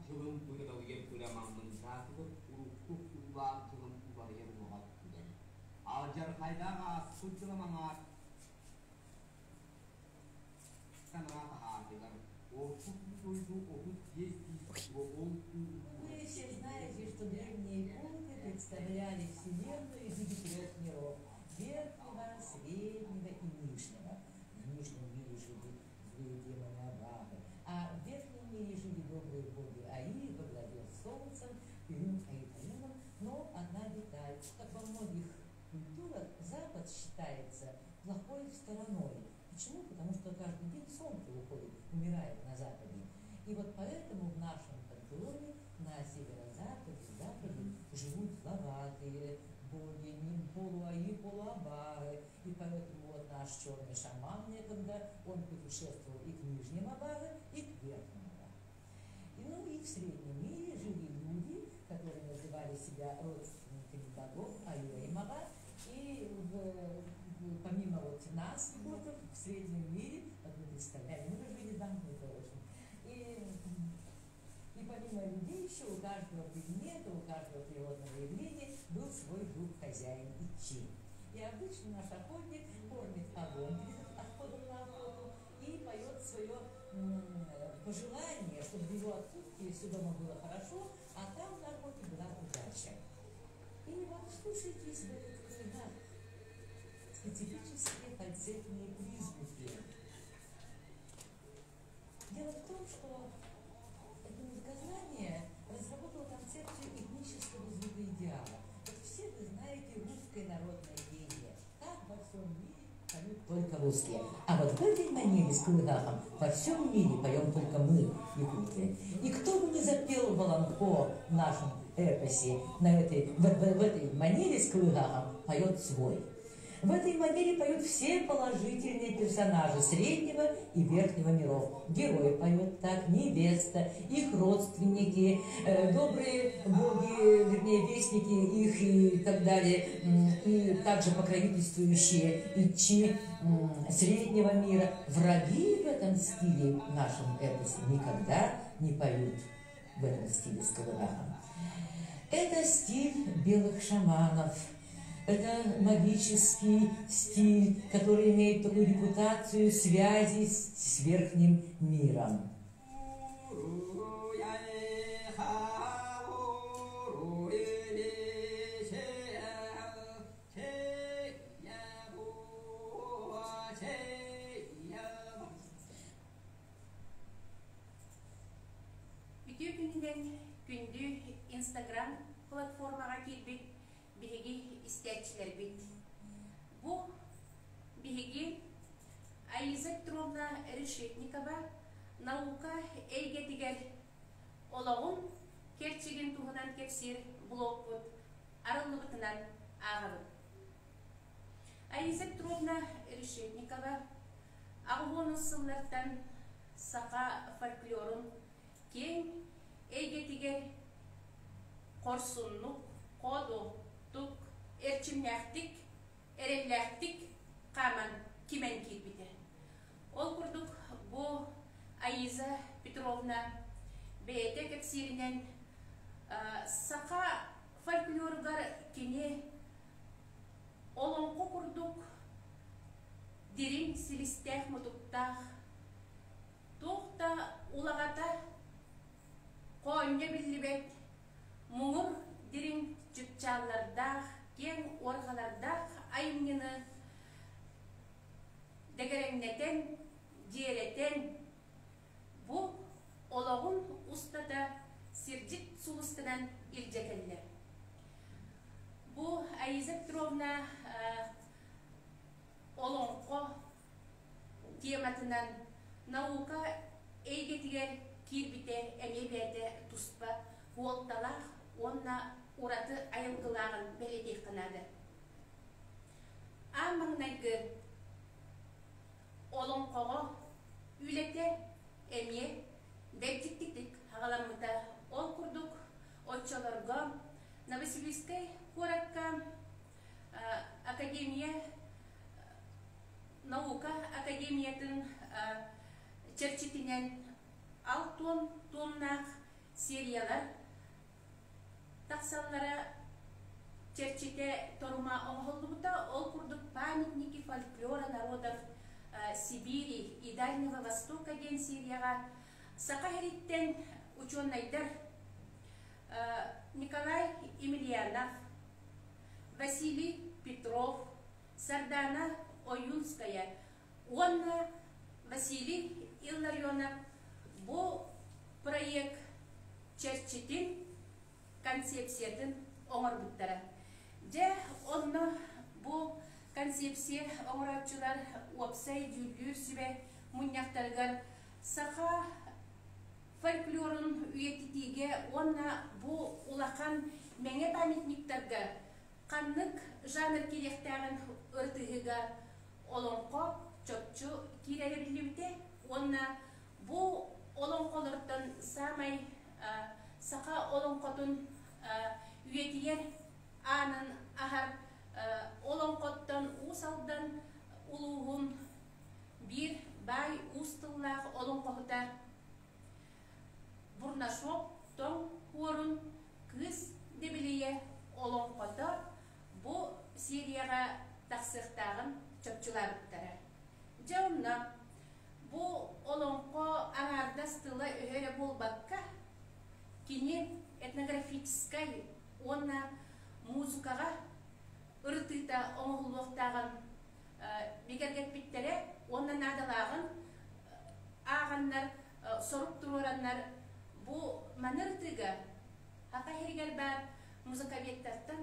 Дьылын бырадалыйар кырамаммын урукку уулаах дьылым уларыйар уоҕа түгэн. Алдьархайдаах ааспыт дьылым аҥаар санаа таһаатыгар ордук дойду 35 ол Вы все знаете, что древние якуты представляли Вселенную в виде трех миров – верхнего, среднего и нижнего. В нижнем мире жили злые демоны Абабы, а в верхнем мире жили добрые боги Аи во главе с Солнцем, Перун Аитаином, но одна деталь, как во многих культурах, Запад считается плохой стороной. Почему? Потому что каждый день солнце уходит, умирает на Западе. И вот поэтому в нашем пантеоне на северо-западе, западе живут зловатые боги, не полуаи, полуабары. И поэтому вот наш черный шаман некогда, он путешествовал и к нижним Абары, и к верхним Абары. И, ну и в среднем мире жили люди, которые называли себя родственниками богов Аюра и Мага. И помимо вот нас, якутов, в среднем мире, как мы представляем, мы жили замкнуто очень. И помимо людей еще у каждого предмета, у каждого природного явления был свой друг хозяин Ичи. И обычно наш охотник кормит огонь перед отходом на охоту и поет свое пожелание, чтобы в его отсутствии все дома было хорошо, а там на охоте была удача. И вот вслушайтесь в этот книгах специфические фальцетные призвуки. Дело в том, что это музыкознание разработало концепцию этнического звукоидеала. Вот все вы знаете русское народное пение. Так во всем мире поют только русские. А вот в этой манере с кылыгахом во всем мире поем только мы, якуты. И кто бы ни запел Волонко в нашем эпосе, на этой, в этой манере с кылыгахом поет свой. В этой манере поют все положительные персонажи среднего и верхнего миров. Герой поет так, невеста, их родственники, добрые боги, вернее, вестники их и так далее, и также покровительствующие ичи среднего мира. Враги в этом стиле в нашем эпосе никогда не поют в этом стиле с кылыгахом. Это стиль белых шаманов. Это магический стиль, который имеет такую репутацию связи с верхним миром. Үтүө күнүнэн күндү Инстаграм платформаҕа киирбит биһиги истээччилэрбит. Бу биһиги Аиза Петровна Решетникова наука эйгэтигэр олоҕун кэрчигин туһунан кэпсиир блогпут арыллыбытынан ааҕабыт. Аиза Петровна Решетникова аҕыс сыллартан саха фольклорун киэҥ эйгэтигэр хорсуннук, хоодуоттук, эрчимнээхтик, эрэллээхтик хааман кимэн киирбитэ. Ол курдук бу Аиза Петровна бэйэтэ кэпсииринэн саха фольклоругар кини олоҥхо курдук дириҥ силистээх-мутуктаах туох да улаҕата хоонньо биллибэт муҥур дириҥ чыпчааллардаах, киэҥ уорҕалардаах айымньыны дэгэрэҥнэтэн, дьиэрэтэн, бу олоҕун устата сирдьит сулустанан илдьэ кэллэ. Бу Аиза Петровна олоҥхо тематынан наука эйгэтигэр киирбитэ эмиэ бэйэтэ туспа суолталаах уонна ураты айылгылааҕын бэлиэтиэххэ наада. Аан маҥнайгы олоҥхоҕо үлэтэ эмиэ бэрдиктик аҕаламмыта. Ол курдук оччолорго Новосибирскай куоракка Академия наука академиятын чэрчитинэн алтуон туомнаах сериялар тахсаллара чэрчитэ торума оҥоһуллубута. Ол курдук «Памятники фольклора народов Сибири и Дальнего Востока» диэн серияҕа Саха сириттэн учуонайдар Николай Емельянов, Василий Петров, Сардана Ойунская уонна Василий Илларионов бу проект чэрчитин, концепциятын оҥорбуттара. Дьэ, онно бу концепция оҥорооччулар уопсай дьүүллүүр сүбэ мунньахтарыгар саха фольклорун үйэтитиигэ уонна бу улахан мэҥэ памятниктарга ханнык жанр киириэхтээҕин ырытыһыыга олоҥхо чопчу киирэрэ биллибитэ уонна бу олоҥхолортон саамай саха олоҥхотун үйэтигэр аанын аһар олоҥхоттон Уус Алдан улууһун биир баай уус тыллаах олоҥхоһута Бурнашов тоҥ хуорун Кыыс Дэбилийэ олоҥхото бу серияҕа тахсыахтааҕын чопчулаабыттара. Дьэ онно бу олоҥхо аҥаардас тыла-өһө эрэ буолбакка, кини этнографическай уонна музыкаҕа ырытыыта оҥоһуллуохтааҕын бигэргэппиттэрэ уонна наадалааҕын ааҕаннар, сорук туруораннар бу маны ырытыыга Саха сиригэр баар музыковедтартан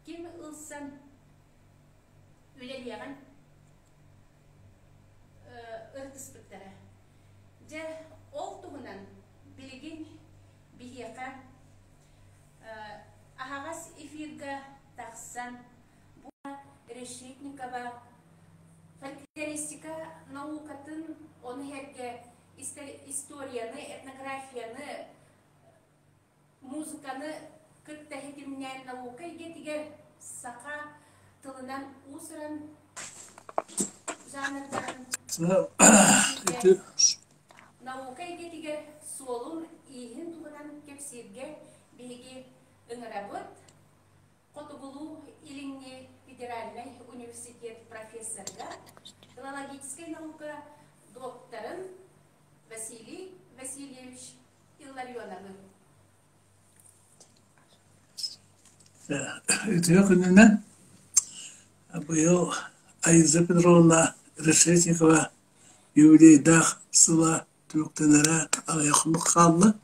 ким ылсан үлэлиэҕин ырытыспыттара. Дьэ, ол туһунан билигин биһиэхэ аһаҕас эфирга тахсан бу Решетникова фольклористика наукатын, ону сэргэ историяны, этнографияны, музыканы кытта ситимнээн наука эйгэтигэр саха тылынан уус-уран жанрдарын наука эйгэтигэр суолун-ииһин туһунан кэпсииргэ биһиги ыҥырабыт. Хотугулуу-Илиҥҥи федеральнай университет профессорга, филологическай наука докторын Василий Васильевич Илларионовы. Үтүө күнүнэн быйыл Аиза Петровна Решетникова юбилейдаах сыла түмүктэнэрэ аҕыйах хонук хаалла.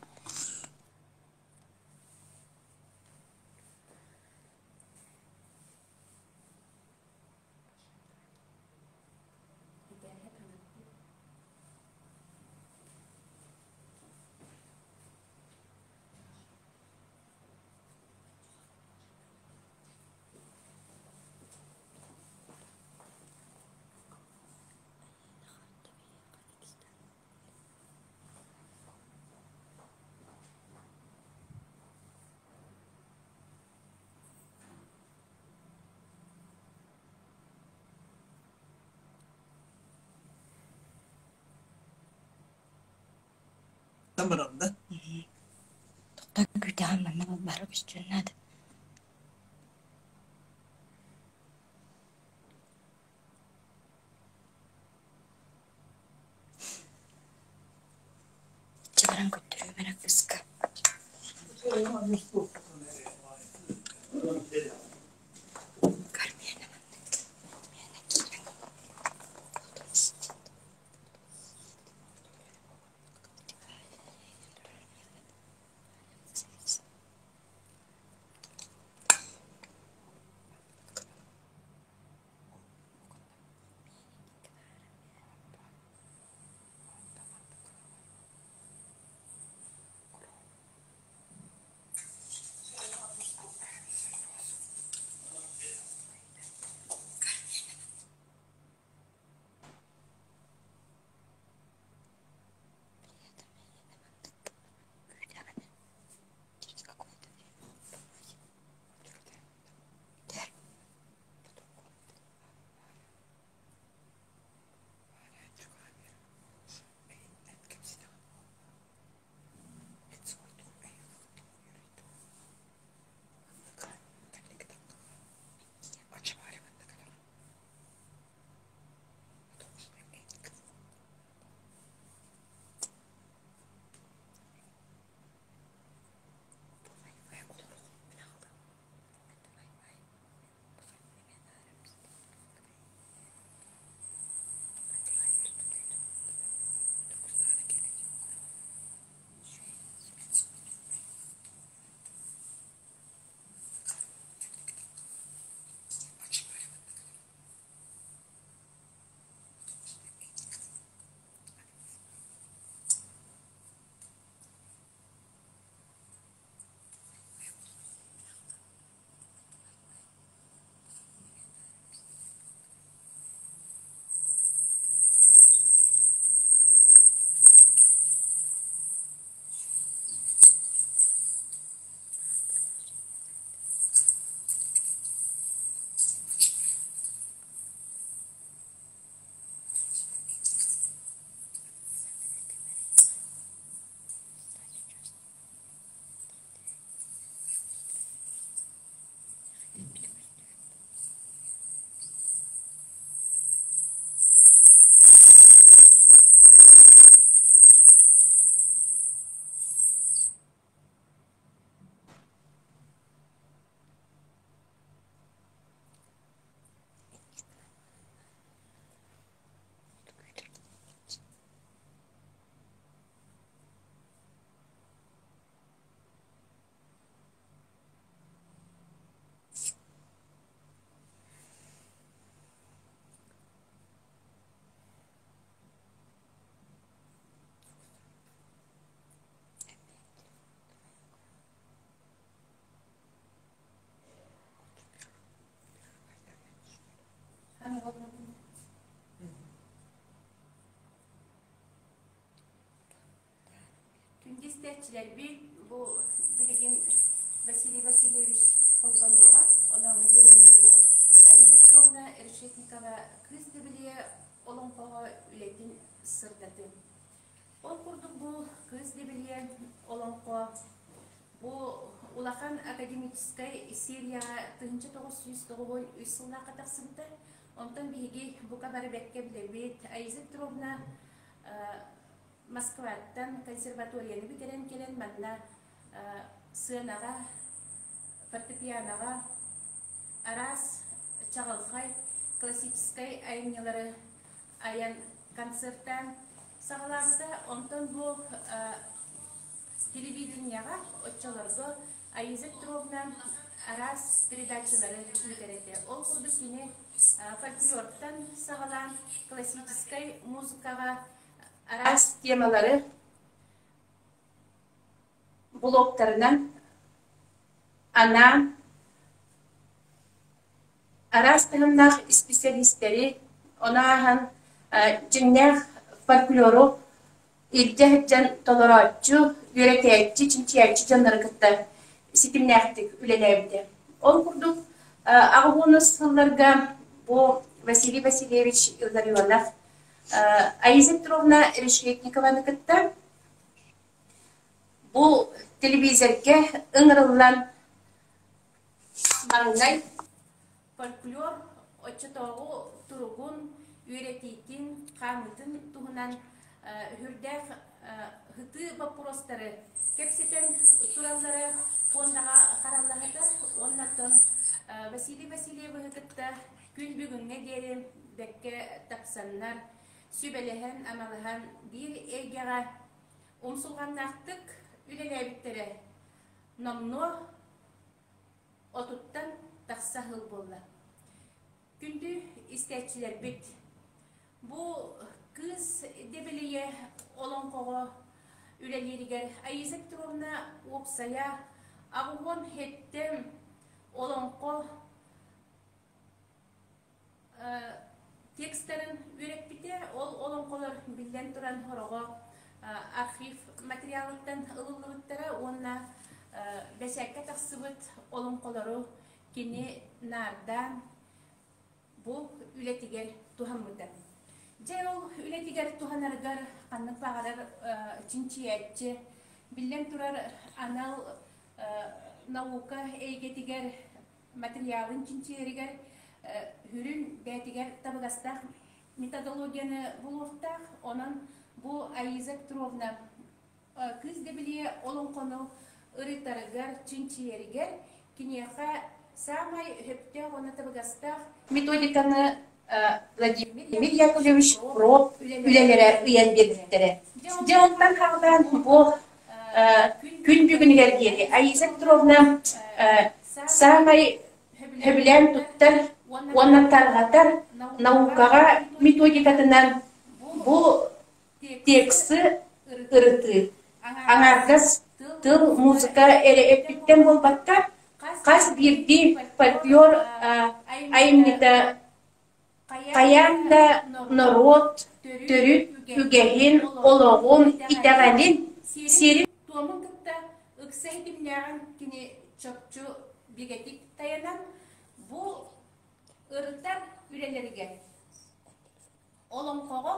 Баран да? Тоқтаа күүтэҕин манна бара көстүөн наада. Иччи баран көрдөрүүмэр кыыска. Кармена маннык. Миэнэ киирэн Күндү истээччилэрбит, бу билигин Василий Васильевич холбонуоҕа, онон диэри бу Аиза Петровна Решетникова Кыыс Дэбилийэ олоҥхоҕо үлэтин сырдатыым. Ол курдук бу Кыыс Дэбилийэ олоҥхо бу улахан академическай серияҕа 1993 сыллаахха тахсыбыта. Онтон биһиги бука бары бэркэ билэбит, Аиза Петровна Москваттан консерваторияны бүтэрэн кэлэн манна сыанаҕа, фортепианоҕа араас чаҕылхай классическай айымньылары айан концертаан саҕалаабыта. Онтон бу телевидениеҕа оччолорго Аиза Петровна араас передачалары ыытар этэ. Ол курдук кини фольклортан саҕалаан классическай музыкаҕа араас темалары блоктарынан анаан араас таһымнаах исписэлиистэри, ону ааһан дьиҥнээх фольклору илдьэ сылдьан толорооччу, үөрэтээччи, чинчийээччи дьоннору кытта ситимнээхтик үлэлээбитэ. Ол курдук аҕыс сылларга бу Василий Васильевич Илларионов Аиза Петровна Решетникованы кытта бу телевизорга ыҥырыллан маҥнай фольклор оччотооҕу туругун, үөрэтиитин, хаамыытын туһунан сүрдээх ытыы боппуруостары кэпсэтэн тураллара пуондаҕа хараллаһыта уонна оттон Василий Васильевиһы кытта күн бүгүҥҥэ диэри бэккэ тапсаннар, сүбэлэһэн-амалаһан биир эйгэҕэ умсулҕаннаахтык үлэлээбиттэрэ номнуо отуттан тахса сыл буолла. Күндү истээччилэрбит, бу кыыс Дэбилийэ олоҥхоҕо үлэлииригэр Аиза Петровна уопсайа аҕыһуон хэттэн олоҥхо текстарын үөрэппитэ. Ол олоҥхолор биллэн туран сороҕо архив материалыттан ылыллыбыттара уонна бэчээккэ тахсыбыт олоҥхолору кини наардаан бу үлэтигэр туһаммыта. Дьэ ол үлэтигэр туһанарыгар ханнык баҕарар чинчийээччи биллэн турар анал наука эйгэтигэр материалын чинчийэригэр сүрүн бэйэтигэр табыгастаах методологияны булуохтаах. Онон бу Аиза Петровна кыыс Дэбилийэ олоҥхону ырытарыгар, чинчийэригэр киниэхэ саамай сөптөөх уонна табыгастаах методиканы Владимир Яковлевич Проб үлэлэрэ ыйан биэрбиттэрэ. Дьэ онтон хаалаан бу күн бүгүнүгэр диэри Аиза Петровна саамай сөбүлээн туттар уонна тарҕатар наукаҕа методикатынан бу тексы ырытыы аҥаардас тыл, музыка эрэ өттүттэн буолбакка, хас биирдии фольклор айымньыта хайаан да норуот төрүт үгэһин, олоҕун, итэҕэлин, сиэрин-туомун кытта ыкса ситимнээҕин кини чопчу бигэтик тайанан, бу ырытар үлэлэригэр олоҥхоҕо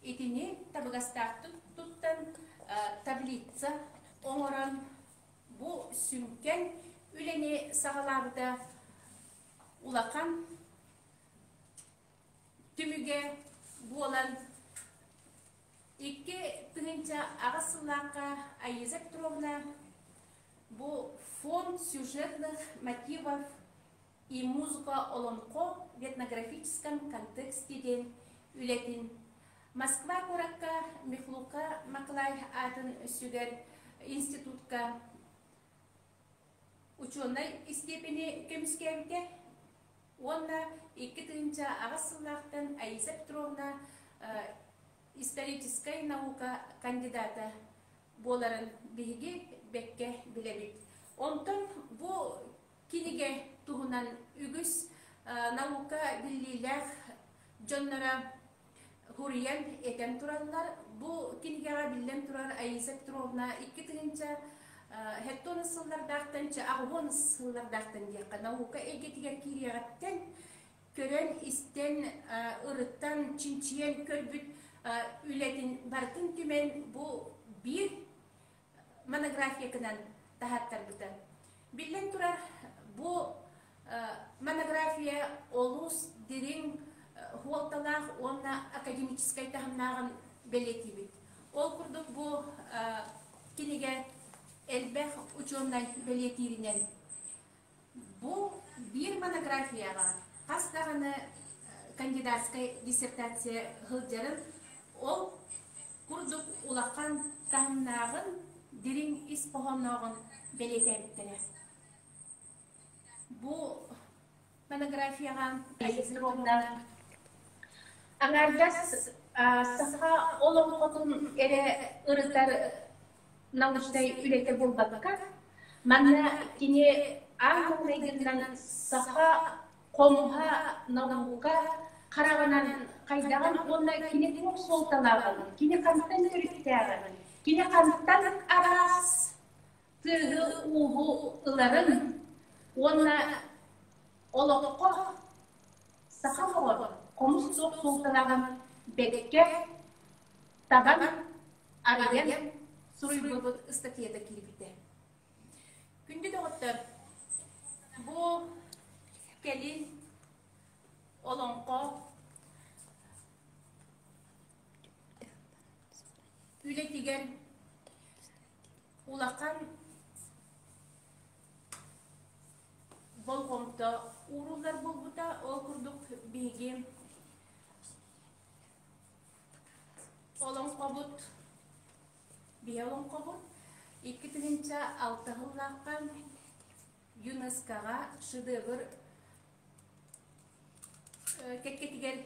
итини табыгастаахтык туттан таблица оҥорон бу сүҥкэн үлэни саҕалаабыта улахан түмүгэ буолан 2008 сыллаахха Аиза Петровна бу фонд сюжетных мотивов и музыка олоҥхо в этнографическом контексте диэн үлэтин Москва куоракка Михлука Маклай аатын сүгэр институтка учуонай истиэпэни көмүскээбитэ уонна 2008 сыллаахтан Аиза Петровна историческай наука кандидата буоларын биһиги бэккэ билэбит. Онтон бу кинигэ туһунан үгүс наука биллиилээх дьонноро Хуруйан этэн тураллар. Бу кинигэҕэ биллэн турар Аиза Петровна 2000 хеттон сыллардаахтан аҕыһуон сыллардаахтан диэххэ наука эйгэтигэр киириэҕиттэн көрөн истэн ырыттан чинчийэн көрбүт үлэтин барытын түмэн бу биир монографиятынан таһааттарбыта. Биллэн турар, бу монография олус дириҥ суолталаах уонна академическай таһымнааҕын бэлиэтиибит. Ол курдук бу кинигэ элбэх учуонай бэлиэтииринэн бу биир монографияҕа хас даҕаны кандидатскай диссертация сылдьарын, ол курдук улахан таһымнааҕын, дириҥ ис хоһооннооҕун бэлиэтээбиттэрэ. Бу монографияҕа аҥаардас саха олоҥхотун эрэ ырытар научнай үлэтэ буолбакка, манна кини аан маҥнайгынан саха хомуһа наука хараҕынан хайдаҕын уонна кини туох суолталааҕын, кини хантан төрүттээҕин, кини хантан араас тыаһы-ууһу ыларын уонна олоххо саха оҕо хомус туох суолталааҕын бэркэ табан арыйан суруйбут ыстатыйата киирбитэ. Күндү доҕоттор, бу кэлин олоҥхо үлэтигэр улахан болҕомто ууруллар буолбута. Ол курдук биһиги Олоҥхобут биһи олоҥхобут 2006 сыллаахха ЮНЕСКО-ҕа шедевр кэккэтигэр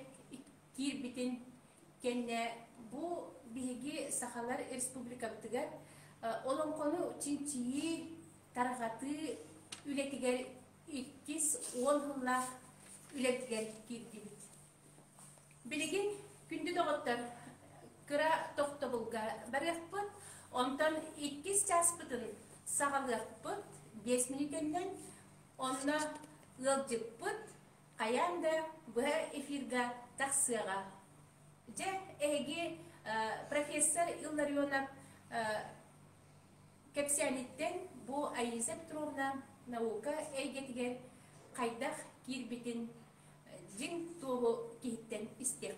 киирбитин кэннэ бу биһиги сахалар республикабытыгар олоҥхону чинчийии, тарҕатыы үлэтигэр иккис уон сыллаах үлэтигэр киирдибит. Билигин, күндү доҕоттор, кыра тохтобулга барыахпыт, онтон иккис чааспытын саҕалыахпыт 5 мүнүүтэннэн. Онно ыалдьыппыт хайаан да быһа эфирга тахсыаҕа. Дьэ, эһиги профессор Илларионов кэпсээниттэн бу Аиза Петровна наука эйгэтигэр хайдах киирбитин дьиҥ туоһу киһиттэн истиэххэ.